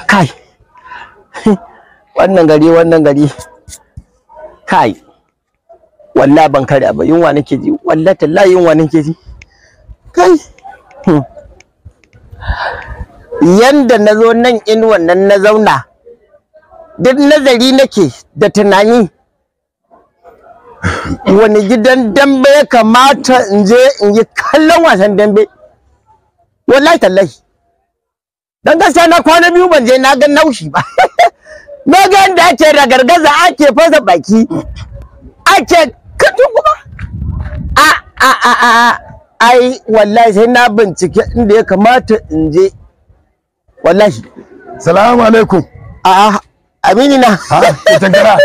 Kai, wannan gari, wannan gari, kai, wallahi ban karya ba, yunwa nake ji, wallahi tallahi yunwa nake ji. Kai, yanda na zo nan inuwan nan na zauna, duk nazari nake da tunani, wani gidan dambe ya kamata in je in yi kallon wasan dambe. Wallahi tallahi, dan gaskiya na kwana biyu ban je na ga naushi ba. Na ga yanda ake ragargaza, ake fasa baki, ake katun kuma. A a a a ai wallahi sai na bincike inda ya kamata in je. Wallahi. Salamu alaikum. A amini na. Ha, Tankara.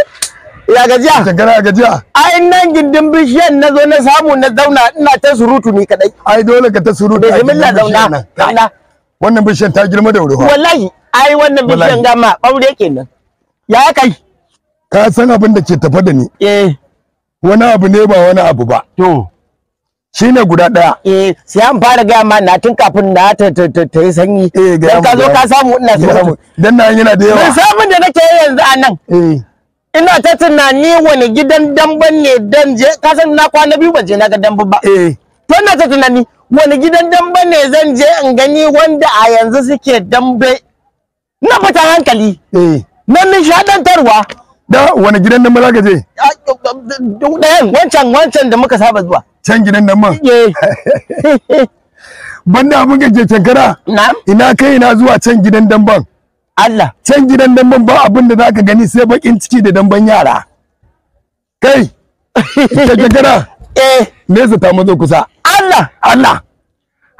Ya gajiya? Tankara gajiya. Ai nan gindin bishiyan na zo na samu na zauna ina ta surutu ni kadai. Ai dole ka ta surutu. Bismillah, zauna. Zauna. Wannan bishiyan ta girma da wuri. Wallahi, ai wannan bishiyan gama ɓaure kenan. Ya kai? Ka san abin da ke tafa da ni. Eh. Wani abu ne ba wani abu ba. To. Shine guda ɗaya. Eh, sai an fara gaya ma na tun kafin na ta ta yi sanyi. Eh, ga ka zo ka samu ina surutu. Dan nan yana da yawa. Mun samun da nake yanzu a nan. Eh. Ina ta tunani wani gidan damben ne dan je, ka san na kwana biyu ban je na ga damben ba. Eh. To ina ta tunani wani gidan dambe ne zan je in gani wanda a yanzu suke dambe na fitan hankali. Eh. Na nishadantarwa. Da wani gidan dambe zaka je? Ɗayan wancan wancan da muka saba zuwa. Can gidan nan ma? Eh. Banda abin gaje Tankara. Na'am. Ina kai ina zuwa can gidan damben. Allah. Can gidan damben ba abin da zaka gani sai bakin ciki da damben yara. Kai. Tankara. Eh. Nesa ta mazo kusa. Allah. Allah.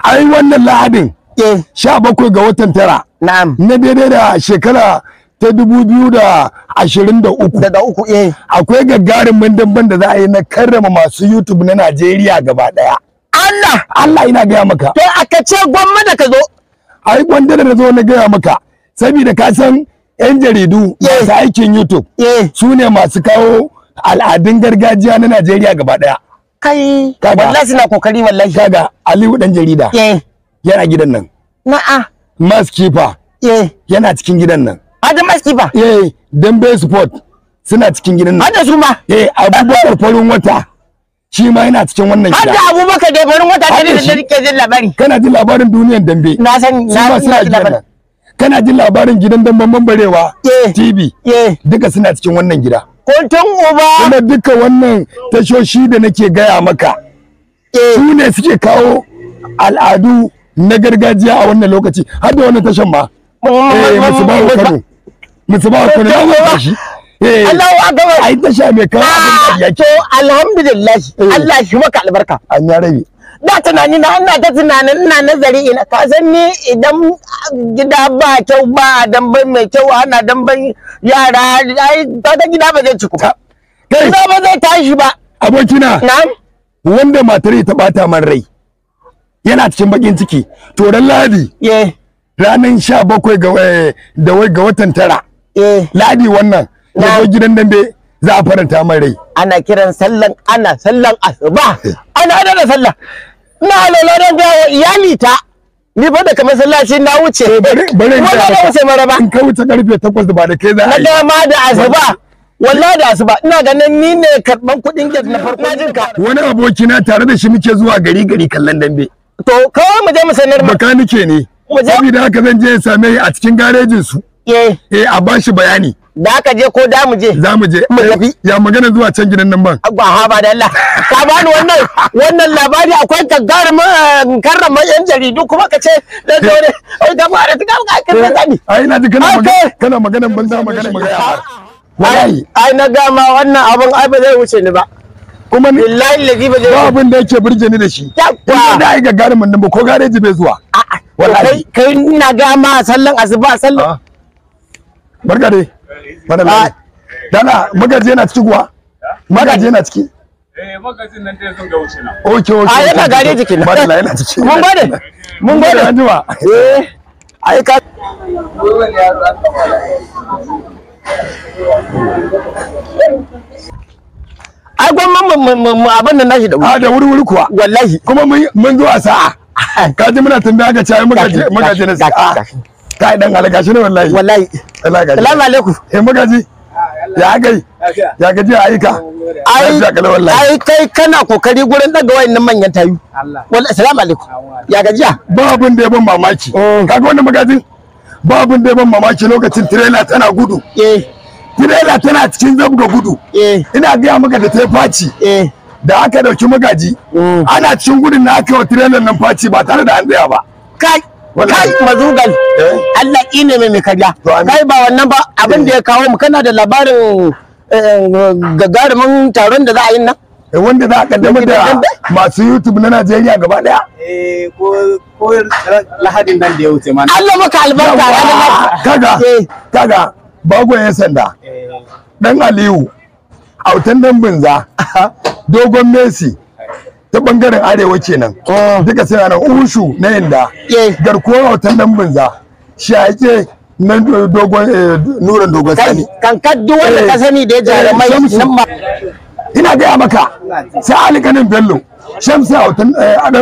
Ai wannan Lahadin. Eh. 17 ga watan tara. Na'am. Na daidai da shekara ta 2023. Da uku eh. Akwai gagarumin damben da za a yi na karrama masu YouTube na Najeriya gaba daya. Allah. Allah ina gaya maka. To aka ce gwamma da ka zo. Ai gwanda da zo na gaya maka. Saboda ka san yan jaridu masu aikin YouTube. Eh. Su ne masu kawo al'adun gargajiya na Najeriya gaba daya. Kai, wallahi suna kokari wallahi. Kaga Aliyu dan jarida. Eh. Yana gidan nan. Na'a. Maskifa. Eh. Yana cikin gidan nan. Adam Maskifa. Eh, Dambe Sport suna cikin gidan nan. Hada su ma. Eh, Abubakar farin wata. Shi ma yana cikin wannan gida. Hada Abubakar da farin wata da da rike jin labari. Kana jin labarin duniyan dambe. Na san na suna gidan nan. Kana jin labarin gidan damben Bambarewa TV. Eh. Duka suna cikin wannan gida. Kuntun uba. Kuma duka wannan tashoshi da nake gaya maka. Su ne suke kawo al'adu na gargajiya a wannan lokaci. Har da wannan tashan ma. Eh, Musubahu Kano. Musubahu Kano ya shi. Eh. Allahu akbar. Ai tasha mai kawo abin da yake. To alhamdulillah. Allah shi maka albarka. An ya rabi. Da tunani na ina ta tunanin ina nazari ina ka san ni idan gida ba kyau ba damben mai kyau ana damben yara ai ta gida ba zai ciku ba. Gida ba zai tashi ba. Abokina. Na'am. Wanda matar ta bata man rai. Yana cikin bakin ciki. To ran Lahadi. Eh. Ranar 17 ga watan tara. Eh. Lahadi wannan. Ya zo gidan dambe za a faranta man rai. Ana kiran sallan ana sallan asuba. Ana da sallah. Na lolo don ga iyali ta. Ni fa da kamar sallaci na wuce. Bari wala ba wuce maraba. In ka wuce karfe 8 ba da kai za a yi. Na dama da asuba. Wallahi da asuba ina ganin ni ne karban kuɗin gate na farko jin ka. Wani aboki na tare da shi muke zuwa gari gari kallon dambe. To kawai mu je mu sanar ma. Makanike ne. Saboda haka zan je same shi a cikin garejin su. Eh. Eh, a bashi bayani. Da aka je ko da mu je? Za mu je. Mu tafi. Ya magana zuwa can gidan nan ban. Ba ha ba da Allah. Ka bani wannan wannan labari akwai gagarumin karrama yan jaridu kuma ka ce dan dole. Ai ka fara ta ka ka sani. Ai ina ji kana magana kana magana banza magana magana. Wallahi. Ai na ga ma wannan abun ai ba zai wuce ni ba. Kuma ni billahi lazi ba zai ba abin da yake burge ni da shi. Yawwa. Da ai gagarumin nan ba ko gareji bai zuwa. A'a. Wallahi. Kai ina ga ma sallan asuba sallan. Barka dai. Madalla. Dana magaji yana ciki kuwa? Magaji yana ciki? Eh, magajin nan dai sun ga wuce na. Okay, okay. A yana gareji kenan. Madalla yana ciki. Mun gode. Mun gode. Anjima. Eh. Ai ka ai gwamman mu abin nan nashi da wuri. A da wuri wuri kuwa. Wallahi. Kuma mun zo a sa'a. Ka ji muna tambaya ka ce ai magaji magaji ne. Kai dan alaka shi ne wallahi. Wallahi. Allah gaji. Salamu alaikum. Eh magaji. Ya gai. Ya gaji aika. Ai ai kai kana kokari gurin daga wayannan manyan tayu. Allah. Wallahi salamu alaikum. Ya gajiya? Ba abin da ya ban mamaki. Kaga wannan magajin? Ba abin da ya ban mamaki lokacin trailer tana gudu. Eh. Trailer tana cikin zabga gudu. Eh. Ina gaya maka da ta faci. Eh. Da aka dauki magaji. Ana cikin gudun na aka wa trailer nan faci ba tare da an tsaya ba. Kai. Kai mazugal. Allah ine mai karya. Kai ba wannan ba abin da ya kawo mu kana da labarin gagarumin taron da za a yi nan? Wanda za a kaddamar da masu YouTube na Najeriya gaba daya? Eh ko Lahadin nan da ya wuce ma. Allah maka albarka ranar Kaga kaga bagon yan sanda. Dan Aliyu autan dan Binza dogon Messi ta bangaren arewa kenan. Duka suna nan Ushu na Inda. Garkuwar autan dan Binza shaƙe na dogon nuran dogon sani. Kankan duk wanda ka sani da ya jarumai nan ma. Ina gaya maka sai Alikanin Bello Shamsu autan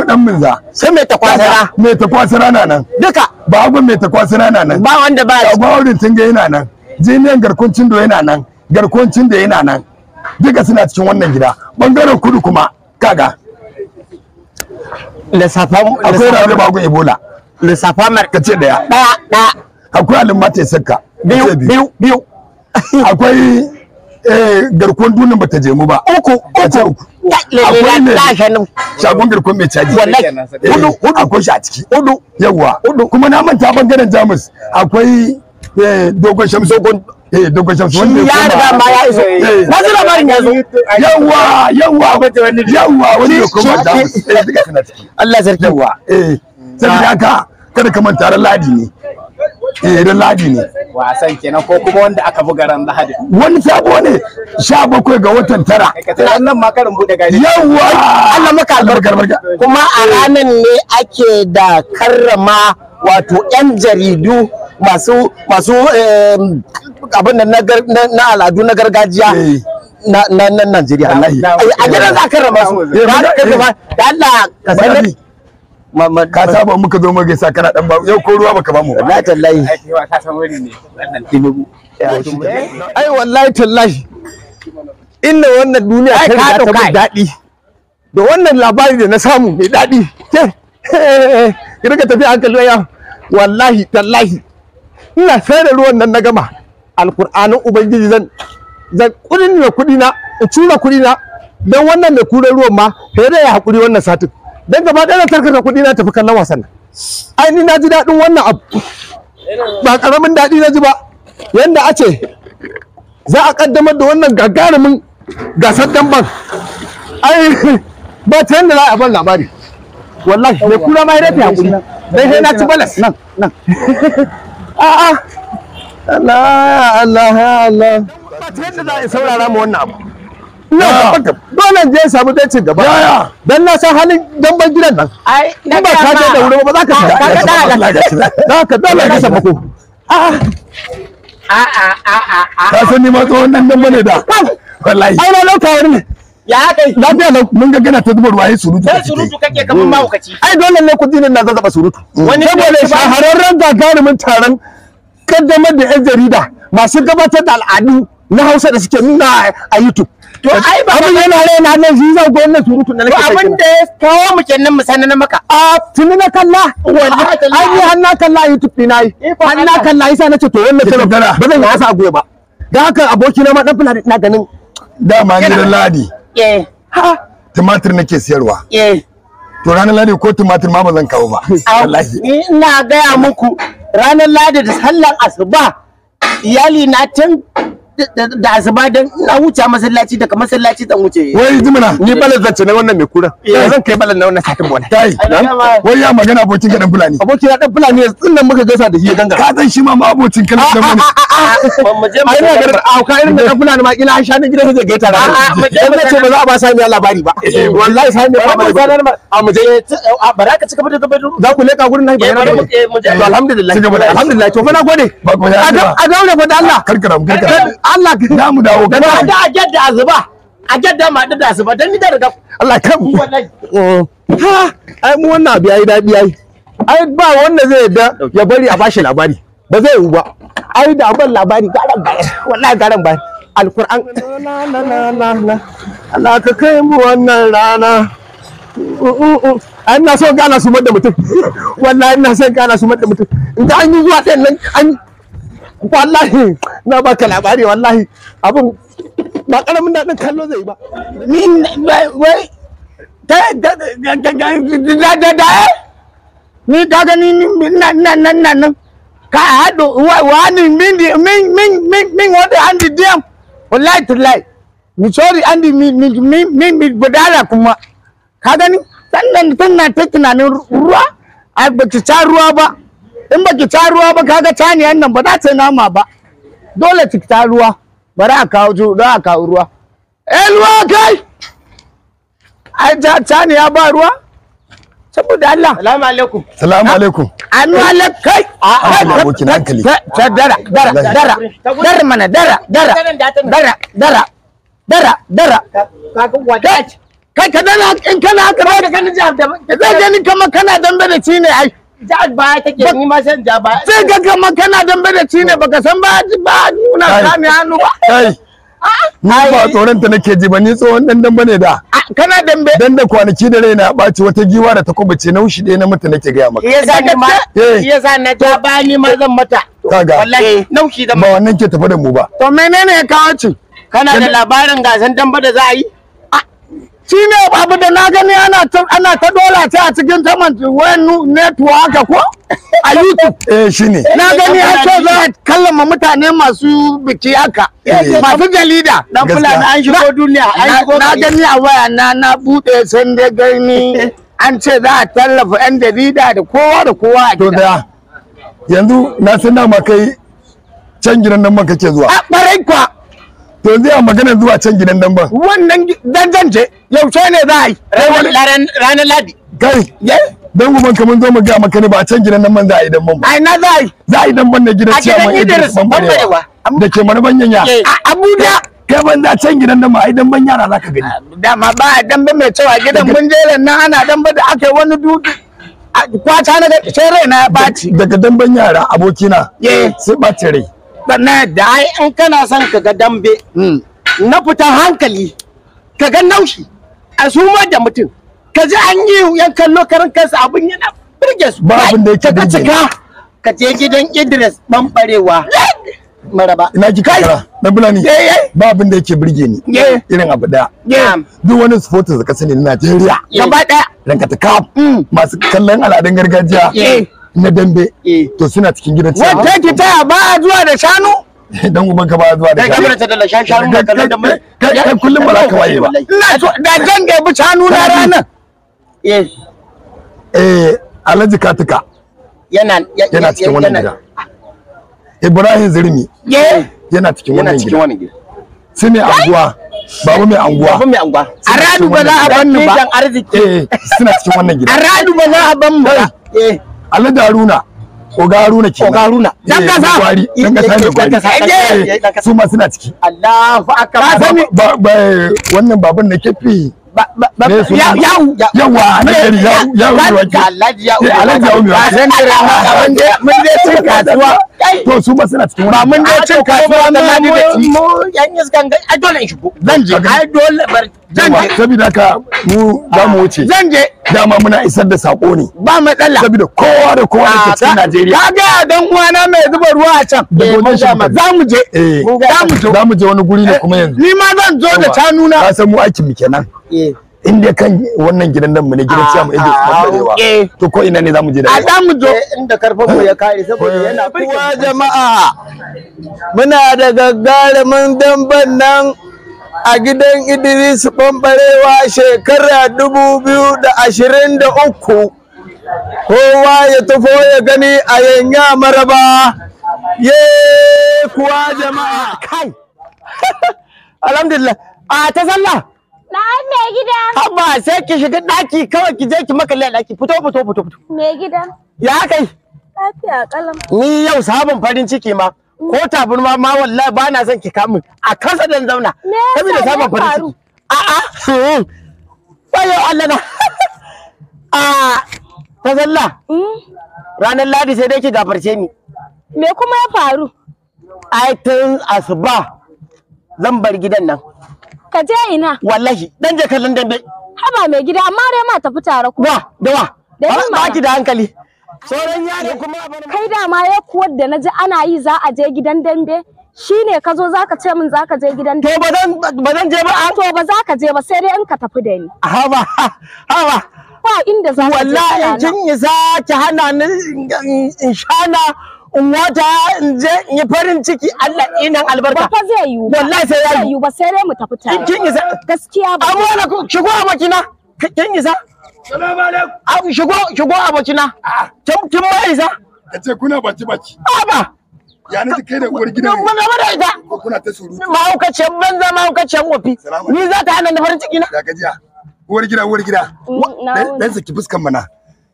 dan Binza. Sai mai takwasara. Mai takwasara na nan. Duka. Bagon mai takwasara na nan. Ba wanda ba. Bagon Tinga yana nan. Jiniyan garkon Cindo yana nan. Garkon Cindo yana nan. Duka suna cikin wannan gida. Bangaren kudu kuma kaga. Lissafa akwai rabe bagon Ebola. Lissafa mar. Ka ce daya. Daya daya. Akwai alimata sakka. Biyu biyu biyu. Akwai garkuwan dunin bata je mu ba. Uku uku. Akwai ne shagon garkuwan mai caji. Wallahi. Hudu hudu akwai shi a ciki. Hudu. Yawwa. Hudu. Kuma na manta bangaren Jamus akwai dogon Shamsu. Dogon dogon Shamsu wanda ya riga ma ya iso. Na ji labarin ya zo. Yawwa yawwa yawwa wanda ya koma Jamus. Duka suna ciki. Allah sarki. Yawwa. Saboda haka kada ka manta ran Ladi ne. Ran Ladi ne. Wasan kenan ko kuma wanda aka buga ran Lahadi. Wani sabo ne 17 ga watan 9. Kai nan ma karin bude gari. Yawwa. Allah maka albarka. Kuma a ranan ne ake da karrama wato yan jaridu masu masu abin nan na al'adu na gargajiya. Na na Najeriya. A gidan za a karrama su. Da Allah ka sanar. Ka saba muka zo muka gaisa kana dan ba yau ko ruwa baka ba mu ba. Wallahi tallahi. Ai ka san wuri ne wannan Tinubu. Ai wallahi tallahi. Inna wannan duniya ta riga ta mun dadi. Da wannan labari da na samu mai dadi. Ke ki rika tafi hankali ya. Wallahi tallahi. Ina sai da ruwan nan na gama. Alqur'anin Ubangiji zan zan kudin da kudi na in cura kudi na dan wannan mai kuren ruwan ma sai dai ya hakuri wannan satin. Dan gaba ɗaya na tarkata kuɗi na tafi kallon wasan nan. Ai ni na ji daɗin wannan abu. Ba ƙaramin daɗi na ji ba. Yanda a ce za a ƙaddamar da wannan gagarumin gasar damban. Ai ba ta yanda za a ban labari. Wallahi mai kura ma ya dafe hakuri. Dan sai na ci balas. Nan nan. A'a. Allah Allah Allah. Ba ta yanda za a saurara ma wannan abu. Ina dole je samu daicin gaba. Dan na san halin damban gidan nan. Ai na ba ka je da wuri ba za ka shiga. Ka ga da Za ka dole ka samu ko. A'a. A'a a'a a'a. Ka san ni ma tsohon nan dan bane da. Wallahi. Ai na lauka wani ne. Ya kai. Lafiya lau mun ga gana ta zuba ruwa yayin surutu. Sai surutu kake kamar mahaukaci. Ai dole ne kudi ne na zazzaba surutu. Wani saboda shahararren gagarumin taron kaddamar da 'yan jarida masu gabatar da al'adu na Hausa da suke nuna a YouTube. To ai ba abin yana raina nan shi zan ga wannan surutu na nake. To abin da ya kawo mu kenan mu sanar maka. A tuni na kalla. Wallahi ai ni har na kalla a YouTube dina yi. Har na kalla yasa nace to wannan karan ba zan yi wasa a gobe ba. Dan haka aboki na ma dan fulani ina ganin dama ni ran Ladi. Eh. Ha tumatir nake siyarwa. Eh. To ranar Ladi ko tumatir ma ba zan kawo ba. Wallahi. Ni ina gaya muku ranar Ladi da sallar asuba iyali na tun da asuba dan ina wuce masallaci daga masallaci zan wuce. Wai jimina ni balan zance na wannan mai kura. Zan kai balan na wannan satin bola. Kai. Wai ya magana abokin ka dan fulani. Abokin dan fulani yanzu nan muka gaisa da shi ya gangara. Ka san shi ma ma abokin ka dan fulani. Mu je mu ai ina ganin auka irin da dan fulani ma kila an sha ni gidan zai gaita rana. A'a, mu je Dan nace ba za a ba sani labari ba. Wallahi sani ba ba. A mu je ba za ka ci gaba da zubar za ku leka gurin nan Eh, bari mu je mu je. To alhamdulillah. Ci gaba da aiki. Alhamdulillah to fa na gode. Ba ku ya A daure fa da Allah. Karkara mu karkara. Allah Za mu dawo. Da a jadda azuba. A jadda ma da azuba dan ni da riga Allah kan. Wallahi. Ha, ai mu wannan abu yayi daɗi yayi. Ai ba wanda zai yarda ya bari a bashi labari. Ba zai yiwu ba. Ai da ban labari garan bayar. Wallahi garan bayar. Alquran. La la la la la. Allah ka kai mu wannan rana. Ai ina son gana su da mutum. Wallahi ina son gana su da mutum. In ga an yi zuwa ɗayan nan an wallahi na baka labari wallahi abun ba karamin daɗin kallo zai yi ba. Ni wai ta da da da da ni ka gani na na na na na ka haɗo wani min min min min min wanda andi diyam wallahi tallahi mi sorry andi mi mi mi mi budala kuma ka gani sannan tana ta tunanin ruwa ai baki ta ruwa ba in baki ta ruwa ba kaga caniyan nan ba za ta nama ba dole ki ta ruwa bari a kawo za a kawo ruwa eh ruwa kai ai caniya ba ruwa saboda Allah. Salamu alaikum. Salamu alaikum. Anu alaikum. Kai. Hankali abokin hankali. Dara dara dara dara mana dara dara dara dara dara dara. Kai ka dana in kana haka ba ka gani jihar da zai gani kamar kana dambe da ci ne ai. Jihar baya take ni ma san ja baya. Sai ga kamar kana dambe da ci ne baka san ba ba nuna kame hannu ba. Kai. Ni ba tsoron ta nake ji ba, ni tsohon dan dambe ne da. Kana dambe? Dan da kwanaki da raina ya ɓaci wata giwa da ta kubuce naushi ɗaya na mata nake gaya maka. Yasa ni ma yasa na ja ba ni ma zan mata. Kaga. Wallahi naushi zan ba wannan ke tafi da mu ba. To menene ya kawo ci? Kana da labarin gasan dambe da za a yi? Shi ne abu da na gani ana ta dola ta a cikin saman wayan network haka ko a YouTube. Eh shine. Na gani an ce za a kallama mutane masu biki haka, masu jarida. Dan fulani an shigo duniya, an shigo. Na gani a waya na na bude sun dai gani an ce za a tallafa yan jarida da kowa da kowa a To gida. daya. Yanzu na san dama kai can gidan nan kake zuwa. A ɓarai kwa. To yanzu ya magana zuwa can gidan nan ban. Wannan dan zan je yaushe ne za a yi? Ranar Ladi. Kai. Dan uban ka mun zo mu ga maka ne ba can gidan nan man za a yi dan ban ba. A ina za a yi? Za a yi dan ban ne gidan A gidan ciyaman Idris Bambarewa. Bambarewa. Da ke marban yanya. A Abuja. Kai ban za can gidan nan ma ai dan ban yara za ka gani. Dama ba a dambe mai cewa gidan mun je nan ana dambe da aka yi wani dudu. Kwata na ga sai raina ya ɓaci. Daga damben yara abokina. Eh. Sai ɓacin rai. Sannan da Ai in kana son ka ga dambe na fitan hankali ka ga naushi a sumar da mutum ka ji an yi yan kallo karan kansa abin yana birge su. Ba abin da yake Ka ga birge ni. cika ka je gidan Idris Bambarewa maraba. Ina kika kara dan bulani. Eh, eh. Ba abin da yake birge ni. Eh. Irin abu daya. Na'am. Duk wani supporters da ka sani na Najeriya. Gaba ɗaya. Ranka ta kaf. Masu kallon al'adun gargajiya. Eh. Na dambe. Eh. To suna cikin gidan ciyaman. Wata ki taya ba a zuwa da shanu? Dan uban ka ba zuwa da Kai kamar ta da shan shanu na kallon dambe. Kai kullum ba za ka waye ba. Ina so da zan ɗebi shanu na ranar. Eh. Eh Alhaji Katika Yana yana cikin wannan gida. Ibrahim Zirmi Eh. yana cikin Yana wannan cikin gida. wannan gida. Su ne anguwa. Babu mai anguwa. Babu mai anguwa. A radu ba za a banni ba. Dattijan arziki. Eh suna cikin wannan gida. A radu ba za a ban ba. Eh. Alhaji Haruna. Oga Haruna kenan. Oga Haruna. Dan kasa. Gwari. Dan kasa ne gwari. Dan kasa, Eh, dan kasa. Su ma suna ciki. Allahu akbar. Ka sani Ba ba wannan baban na kefi. ba Me sunan? yawu. Yawa na gari yawu yawu mai wake. Alhaji ya Eh, Alhaji yawu mai Ba wake. san da rana mun je cin kasuwa. To su ma suna cikin Ba wannan. mun je cin kasuwa mun hadu da ci. Mu yan iskan ga ai dole in shigo. Zan je. Ai dole bar. Zan Yawa, je. Saboda haka mu za mu wuce. Zan je. Dama muna isar da sako ne. Ba matsala. Saboda kowa da kowa da ke cikin Najeriya. Ka ga dan uwana mai zuba ruwa a can. Da gobe shi muka Za mu je. Eh, Za mu je. za mu je wani guri ne kuma yanzu. Ni ma zan zo da shanu na. Ka san mu aikin mu kenan. Eh. In dai kan wannan gidan nan mu ne gidan ciya mu inda su barewa. eh. To ko ina ne za mu je da A za mu zo. Inda karfin mu ya kare saboda yana birge Kuwa jama'a muna da gagarumin damben nan a gidan Idris Bambarewa shekara 2023. Kowa ya tafo ya gani a yanya maraba. Ye kuwa jama'a. Kai. Alhamdulillah. A ta sallah. Na'am mai gida. Haba sai ki shiga daki kawai ki je ki makale a daki. Fito fito fito fito. Mai gida. Ya kai. Lafiya kalam. Ni yau sabon farin ciki ma. Ko taburma ma wallahi ba na son ki kamun. A kasa dan zauna. Me yasa? Saboda Me sabon farin faru? ciki. A'a. Wayo Allah na. A ta zalla. Ranar Ladi sai dai ki gafarce ni. Me kuma ya faru? Ai tun asuba zan bar gidan nan. Ka je ina? Wallahi dan je kallon dambe. Haba mai gida, amma dai ma tafi tare ku. Wa da wa? Ba ki da hankali. Sauran yare kuma kai dama ya kuwar da naji ana yi za a je gidan dambe. Shine ka zo zaka ce min zaka je gidan dambe. To ba zan je ba. To ba za ka je ba sai dai in ka tafi da ni. Haba haba. Ba inda za ka je. Wallahi kin isa ki hana ni in shana in wata in je in yi farin ciki, Allah inan albarka. Ba fa zai yiwu ba. Wallahi sai ya yiwu ba, sai dai mu tafi tare. Kin isa gaskiya ba. Amma wala ku shigo abokina. Kin isa? Salamu alaikum. Abu shigo shigo abokina. Kin ma isa? Kace kuna baki baki. Aba. Ya naji kai da uwar gidan. Mun gaba da ita. Kuna ta surutu. Mahaukaciyar banza, mahaukaciyar wofi. Ni za ta hana ni farin ciki na. Ya gajiya. Uwar gida, uwar gida. Dan saki fuskan mana.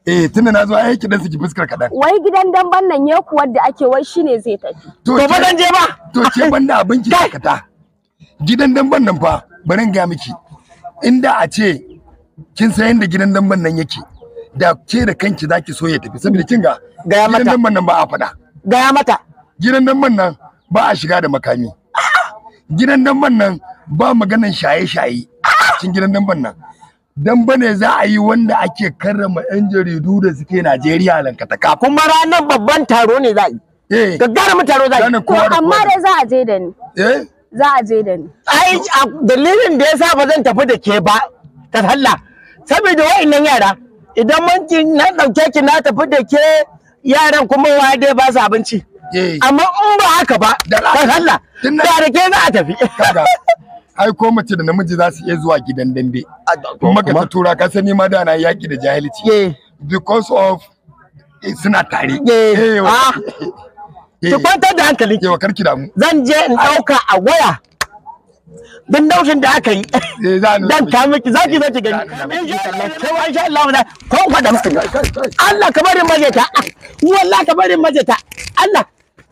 Eh, tunda na zo ai ki dan saki fuskar kadan. Wai gidan damban nan ya kuwar da ake wai shine zai tafi. To ba zan je ba. To ke banda abin ki dakata. Gidan damban nan fa bari in ga miki. Inda a ce kin san yanda gidan damban nan yake, da ke da kanki zaki so ya tafi, saboda kin ga gidan damban nan ba a fada. Gaya mata. Gidan damban nan ba a shiga da makami. Gidan damban nan ba maganan shaye-shaye. Cikin gidan damban nan. Damba ne za a yi wanda ake karrama 'yan jaridu da suke Najeriya lankataka. Kuma ranar babban taro ne za a yi. Gagarumin taro za a yi. To amma dai za a je da ni. Eh? Za a je da ni. Ai dalilin da yasa ba zan tafi da ke ba ta sallah. Saboda wa'annan yara idan mun ki na dauke ki na tafi da ke yaran kuma wa dai ba su abinci. Amma in ba haka ba ta sallah da da ke za a tafi. Ai ko mace da namiji za su iya zuwa gidan dambe. Kuma ka ta tura ka sani ma da na yaki da jahilci. Because of suna tare. Ki kwantar da hankali. Yawa karki damu. Zan je in dauka a waya. Din daushin da aka yi. Dan ka miki zaki zo ki gani. Insha Allah kai insha Allah ko kwada miki. Allah ka bari maje ta. Wallahi ka bari maje ta. Allah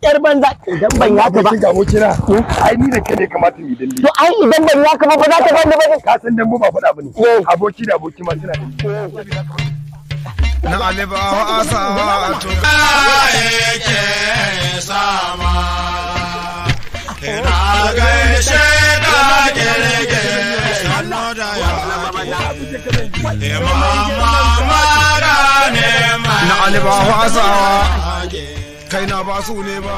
yar banza idan ban yaka ba. Kinga abokina. Ai ni da kai ne kamata mu yi dambe. To ai idan ban yaka ba ba za ta bani ba. Ka san dambe ba faɗa bane. Aboki da aboki ma suna dambe. Na aliba asawa to yake sama. Ina gaishe ka kirge sannu da yaki. Imama mara ne Na aliba asawa kai na ba su ne ba.